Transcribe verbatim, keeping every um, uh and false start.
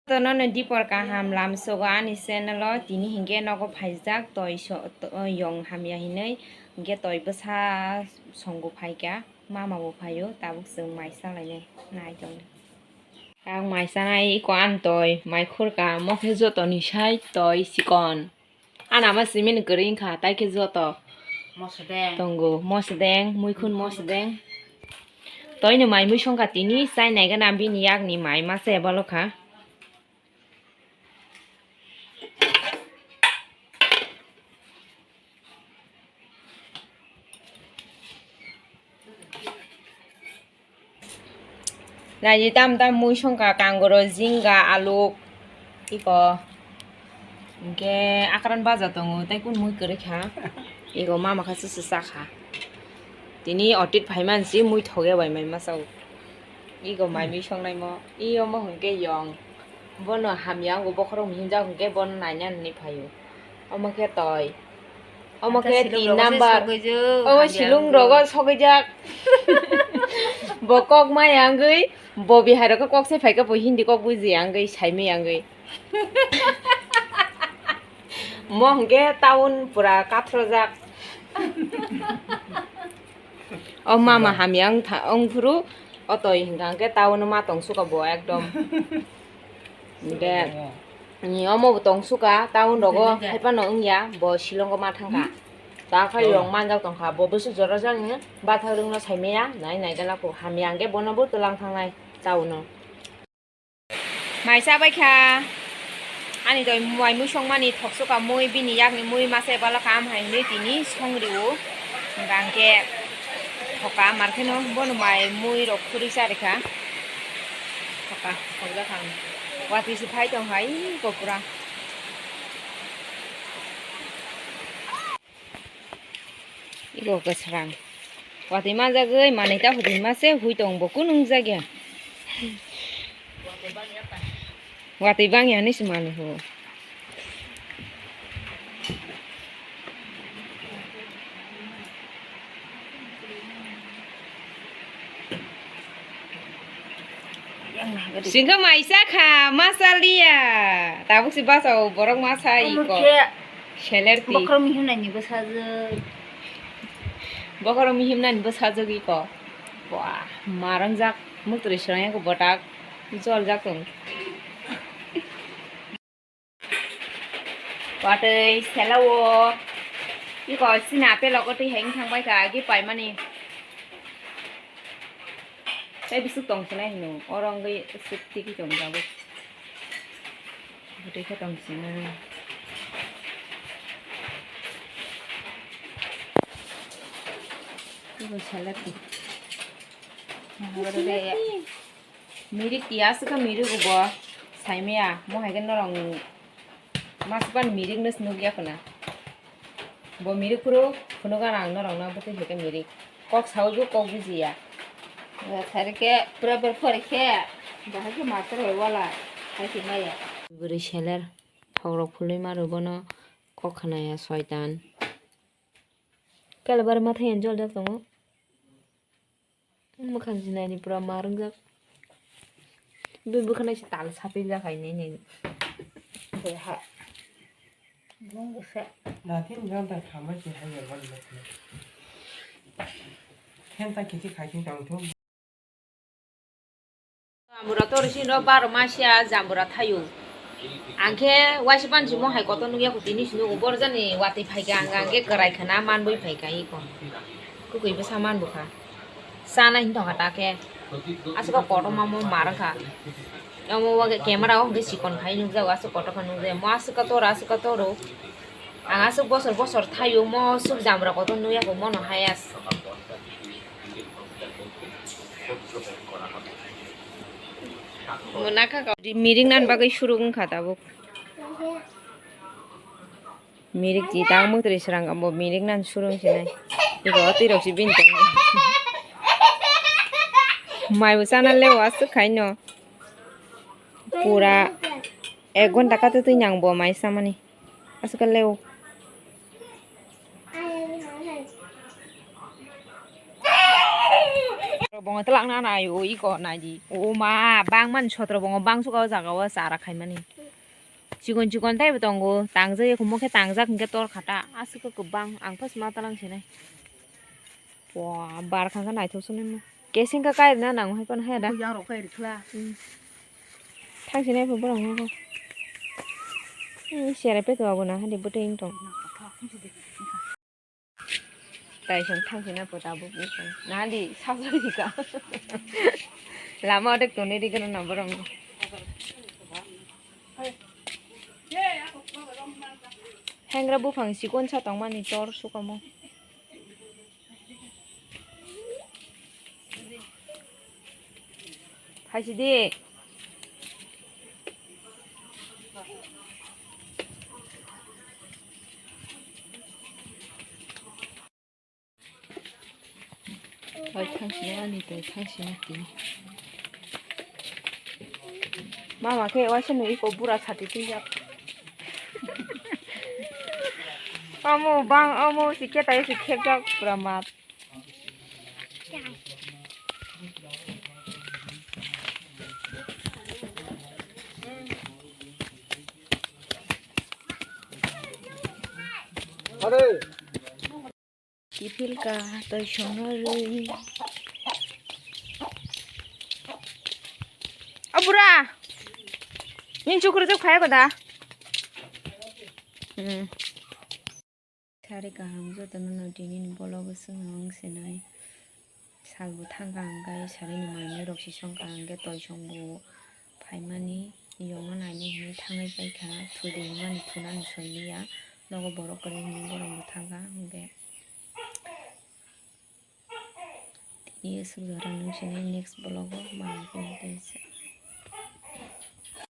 Tono no dipor kaham lamsogo ani channel o, tini hinkhe nogo phaijak toi so-, to-, yong hamya hinwi, hinkhe toi bwsa songbo phaikha, mama bo phaio, tabuk chwng mai salainai nai tongdi. Ang mai sanai iko ani toi mai khurka, mokhe jotoni sai toi chikon. Ana ma simin kwrwi wngkha, tai khe joto Moso deng. Tongo, moso deng, muikhun moso deng. Toino mai mui songkha tini, chai naigana bini yakni mai masa ebalo kha. Naidi tam tam mui songkha, kangoro, jinga, aluk, iko. Hinkhe akran baja tongo, tei kun mui kwrwi kha. Iko mama kha, susu cha kha. Tini otit phaimani si mui thoge bai mai masa o. Iko mai mui songnaimo. Iyo mo hinkhe yong. Bono hamya wngkha, bokhorok hinjak hinkhe bono naina hinwi phaio. Omo khe toi. Omo khe tin number. Omo silung rogo sogwijak. Bo kok maya wngwi, bo bihai rok khe kok se phaikhe bo Hindi kok bujiya wngwi, saimaya wngwi. Mo hwnkhe town pura kathrojak. O mama hamya wng tha-, wng phuru, o toi hwnkha hwnkhe town o ma tong suka bo ekdom. Hwnkhe, ni omo bo tong suka, town rogo hai phano wngya, bo Shillong o ma thangkha. Ta khai rong manjak tongkha, bo bwswk jora jani bathak rwngno saimaya, nai nai gana kho hamya hwnkhe bono bo twlang thangnai town o. Mai chabai kha. Ani doi mai mui songmani thoksuka mui, bini yakni mui masa ebalo kaham hai hinwi tini songrio. Hwnkha hwnkhe thoka, markheno bono mai mui rok khurui charikha. Thoka, thokjakha ang. Watwi se phai tong hai, iko pura. Iko kwsrang. Watwi manjagwi manwi ta hudi mase hui tong bo kunung jagya. Watwi bangya hinwi se manwi ho. Singkha maisa kha, masa liya. Tabuk si basa o borok masa iko. Seler ti. Bokhorok mihim nani bwsajwk. Bokhorok mihim nani bwsajwk iko. Wah, marangjak. Muktwi srangya ko botak. Joljak tong. Watwi sela o. Iko sini apel o twi heng thang bai kha agi paimani. Tei bisuk tong sinai hino. Oro wngwi suk tiki tong tabuk. Bwtwi khe tong sinai. Iko sela ti. Mirik ti aswk khe mirik bo saimaya, mo hai khe norok masukmani mirik no nukya khuna. Bo mirik phuru phunukgana ang norokno bwtwi hai khe mirik. Kok saui bo kok bujiya. Sari khe pura ber phori khe bahai khe master hai wala hai khe maya. Bwrwi seler thokrok phulwi maro bono kok khnaya soitan. Kelabar mathai enjoljak tongo. Mwkhang se naini pura ma wngjak. Bini bwkha naisi tal sapijak hai nini. Oke ha. Bung se. Datin janta khamai se hai ya bal bal. Khenta kichi khai se tang thung. Jambura tor sini rok baro masiya jambura thaio. Ang khe waisa pansi mo hai kotor nukya kho tini sini ubor jani watwi phaikha ang, ang khe kwrai khana manbui phaikha iko. Kwkwi bwsa manbukha. Chana hini tongkha ta khe. Aswk kotorma mo mar wngkha. Omo wngkhe camera o hwnkhe chikon khai nukjago, aswk kotor khe nukjaya. Mo aswk kotor, aswk kotor o. Ang aswk bosor bosor thaio, mo aswk jambura kotor nukya kho, mono hai as. Mirik nan bagwi suruk wngkha tabuk. Mirik ji tang mwtri srang abo mirik nan surung sinai. Iko twi rok si bini tong. Mai bo chana lewa aswk khai no. Pura ek ghonta kate twi nang bo mai samani. Aswk le o. Bongo twlak na nai o iko nai di. O ma bang man sotro bongo bang suka o jaga o chara khai mani. Chikon chikon tei bo tongo. Tangjak ye kumo khe tangjak hingke tor khata. Aswk kwbang ang pas ma talang sinai. Wa bar khang khe naithok swnwi ma. Kesing ka kai na nang hai kon hai da. Yang rok kai rikla. Thang sinai pho borok mo. Sere pe to abo na hadi bwtwi tong. Taisong thangchina pota bo buphang. Nadi sajagika. Lama odek toni di gana na borok. Hengra buphang sikon sa tongmani tor sukamo. Phaisidi. Oi, thangsina ani tei thangsina tini. Mama khe waisa no iko bura sati twijak. Omo bang omo si khe tai si khekjak pura mat. Kiphilka toisongno rwi. O bura! Nini chukur chuk phai koda? Hmm. Sari kaham jotono no tini ni vlog o chwng ang sinai. Salbo thangkha hwnkhe salini manwi rok sisongkha hwnkhe toisongbo phaimani yongna nainai hinwi thangwi paikha, thudi hinmani thunani soi liya, nogo borok kwrwi hinwi borokbo thangkha hwnkhe tini aswk jora nwng sini next vlog o manwi phai tei.